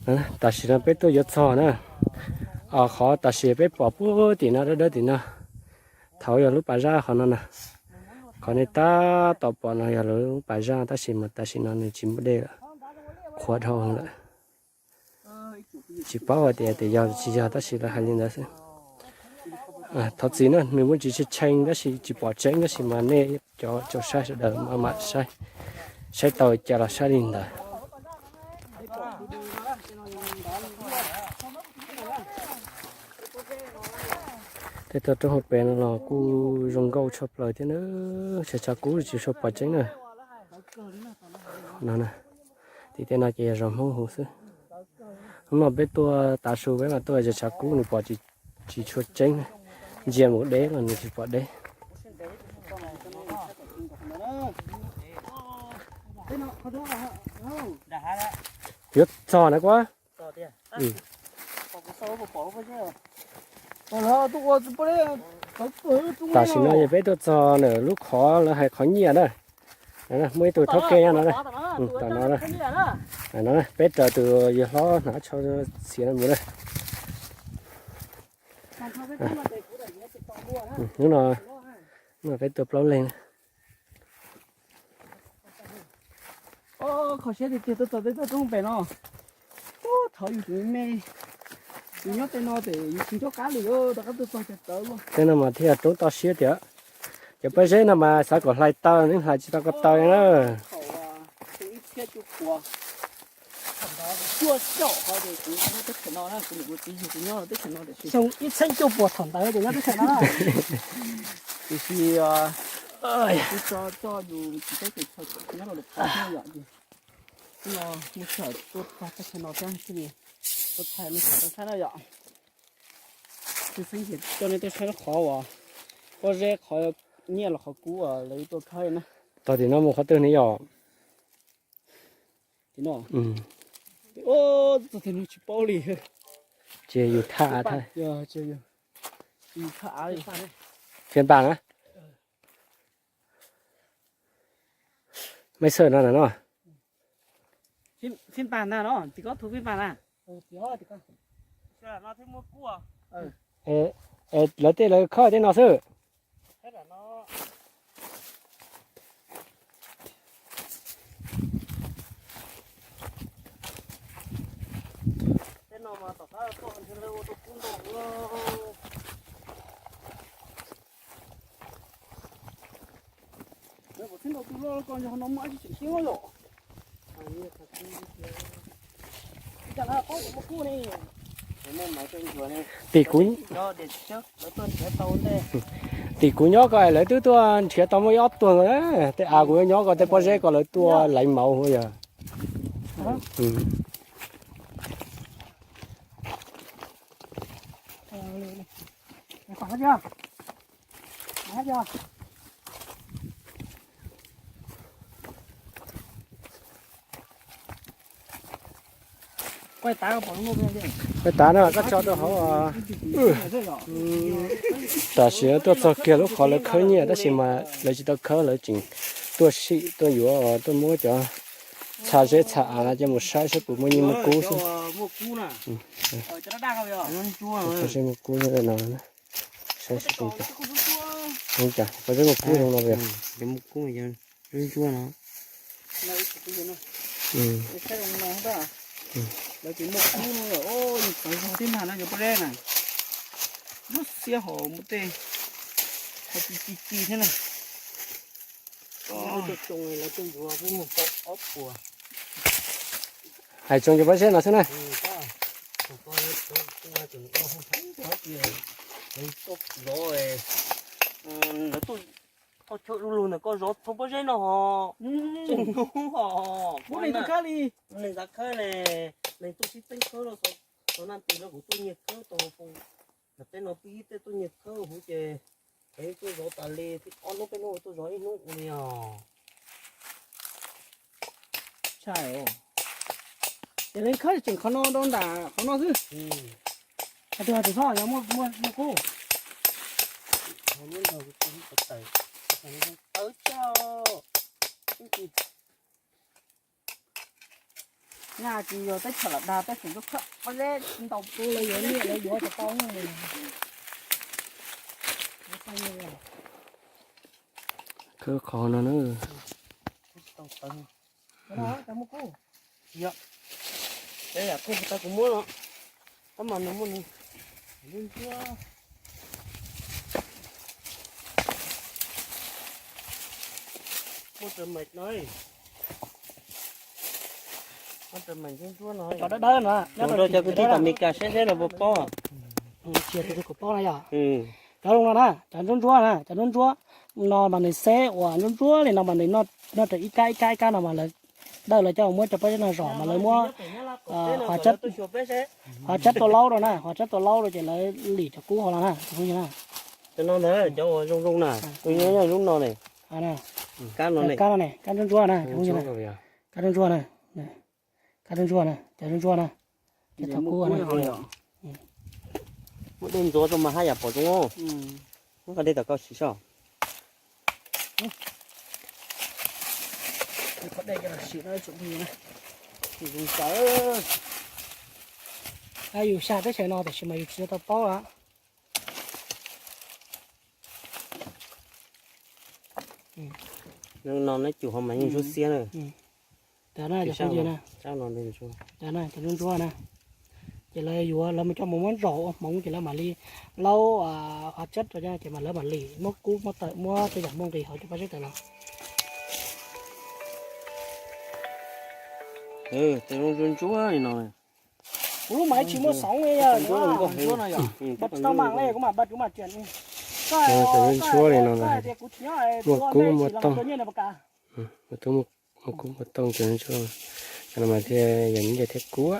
Tam sim no peb tuaj yuav txog na. Qhov tam sim peb pom puag tim no dawb dawb tim no, thaum yog lub pas zaj qhov no na. Qhov nej tab tom pom no yog lub pas zaj tab sis mas tam sim no nws tsis muaj dej lawm, qhuav dhau lawm. Tsis paub hais tias tias yog tsis yog tab sis lawv hais li ntawd xwb. Thov txim na, nws muaj tsis tshee tab sis tsis pom tseeb tab sis mas nej cov saib sawv daws mam saib tau cas los saib li ntawd. Tej tog roob hauv pes no los kuj zoo nkauj tshaj plaws thiab na. Tshav tshav kub tsis tshua pom tseeb na. No, tim tej no ces yog zos Hmoob hu xwb. Hnub no peb tuaj tav su peb mas tuaj tshav tshav kub nws pom tsis tshua tseeb, ntsia mus deb los nws tsis pom deb. Yuav txog na kuv. Tam sim no yog peb tuaj txog ntawm lub qhov lawv hais qhov nyiaj na. Muaj ib tug thab ke nyob no, tom no, peb raws tus yawg hlob hnav tsho txiav no mus na. Hnub no peb tuaj plaub leeg na. Kho siab tiag tiag tuaj txog tej tog roob pem no. Thaum yus tseem me, yus nyob tej no ces yus tsis nco qab li, rov qab tuaj txog ces tawv. Tej no mas thiaj roob toj siab tiag. Cov pob zeb no mas xav kom hlais taw nws hlais tsis tau ko taw na. Xyoo ib txhiab cuaj puas thaum ntawd ces kuv nyob teb chaws no na, kuv niam kuv txiv yug kuv nyob teb chaws no tiam sis xyoo ib txhiab cuaj puas thaum ntawd ces nyob teb chaws no na. Tiam sis kuv tso tso yus tsis teb chaws nyob rau lawm qhov thiab yom, ces no mus txawm tuaj txog teb chaws no thiab thiaj li tuaj thaij nej sawv daws saib na yom. Tus xeeb ces coj nej tuaj saib qhov uas pob zeb qhov nyiaj los qhov kub uas lawv tuaj khawb na. Tog tim no mus qhov twg ne yom? Tim no. Txog tim no tsis paub li. Ces yus tham, phim pam na. Mej xawm no na no. Phim pam ntag no, tim ko thu phim pam na. Lawv tej lawv khawb tej no xwb. Tim kuv, tim kuv nyob ko lawv twb tuaj nrhiav tau muaj ib ob tuag na, tej av kuv nyob ko tej pob zeb ko lawv tuaj laiv mauv yog. Peb tav no koj tso rau hauv. Tam sim no tuaj txog kiag lub qhov lawv khawb nyiaj tab sis mas lawv tsis tau khawb, lawv tseem tuaj sim tuaj yuav tuaj muab cov txha zeb txha av no coj mus saib saib puas muaj nyiaj muaj kub xwb. Txha zeb muaj kub no, saib saib puas, cas pob zeb muaj kub zoo no. Ntsuab no. Lawv ces muaj kub, tawv zog thiab ntag na cov pob zeb na. Lub xiab hos muaj tej, hos ci ci ci thiab na. Hais tsoom cov pob zeb no xwb na. Lawv tuaj thauj chaw du lug ntawm koj zov txhua pob zeb no hos. Tseem hnub hos. Kuv neeg tuaj khawb li. Neeg xav khawb ne, neeg tuaj sib teeb khawb los xov naj tis los kuv tuaj nyiag khawb tau poo. Nam teb no pib tej tuaj nyiag khawb huv ces, es tuaj zov tas li, ob hnub peb hnub tuaj zov ib hnub ua li os. Ces leej khawb tseem qhov no rau nram qhov no xwb. Hais tias tsis txhob yog muaj muaj kub. Tawv tsau. Tsis yog teb chaws lam dag, teb chaws ntub khawb, pob zeb ntau pub lawv yuav nyiaj lawv yuav tsis tau. Khawb qhov no na. Kuv muab no, tab mas nws muaj nws ntsuab ntsuab. Muaj rawv meem no, muaj rawv meem ntsuab ntsuab no. Cov dawb dawb no, nyob rau cov kwv tij tom Meskas seb seb lawv puas paub. Tsis yog tus kuv paub na yom. Cov zoo no na, cov ntsuab ntsuab na, cov ntsuab ntsuab no mas nws xeb uas ntsuab ntsuab li no mas nws noj raws ib kab ib kab ib kab no mas lawv dawj lawv coj muab cov pob zeb no zom mas lawv muab hov tsab tua laub rau na, hov tsab tua laub rau ces lawv lim cov kub hauv los na, cov phooj ywg na. Cov no ntag, cov uas zoo zoo na, tus nyob nyob lub no ne. Kab no ne, kab ntsuab ntsuab na, cov phooj ywg na. Kab ntsuab ntsuab na, kab ntsuab ntsuab na, cov ntsuab ntsuab na. Muab dej ntxuav rau mas haj yam pom zoo. Muab qhov dej tom koj siv soj. Yus xya teb chaws no tiam sis mas yus tsis tau paub lawm. No neb cus ho mas yeej ntsuab xiab na. Cov no, cov ntsuab ntsuab na, ces lawv yuav lawv mus coj mus muab zaum ua hmoov ces lawv mam li laub hov tsab rau ces mas lawv mam lim muab kub muab tawm muab tej yam muaj nqis hauv cov pob zeb tawm los. Ntsuab ntsuab li no. Kuv lub mas tsis muaj xoov li, npaj tsis tau mam li kuv mam npaj kuv mam tias. Cov ntsuab ntsuab li no tias kuv tsis nyob, muaj kub muaj tooj. Muaj kub muaj tooj cov ntsuab. Cov no mas thiaj yog nyiaj thiab kub.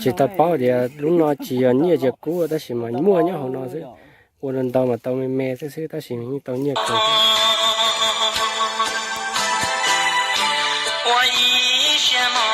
Tsis tau paub tias lub no tsis yog nyiaj tsis yog kub tab sis mas muaj nyob hauv no xwb. Ua ntau ntau mas tau me me xwb xwb tab sis mas yeej tau nyiaj kawg. Ua ib siab no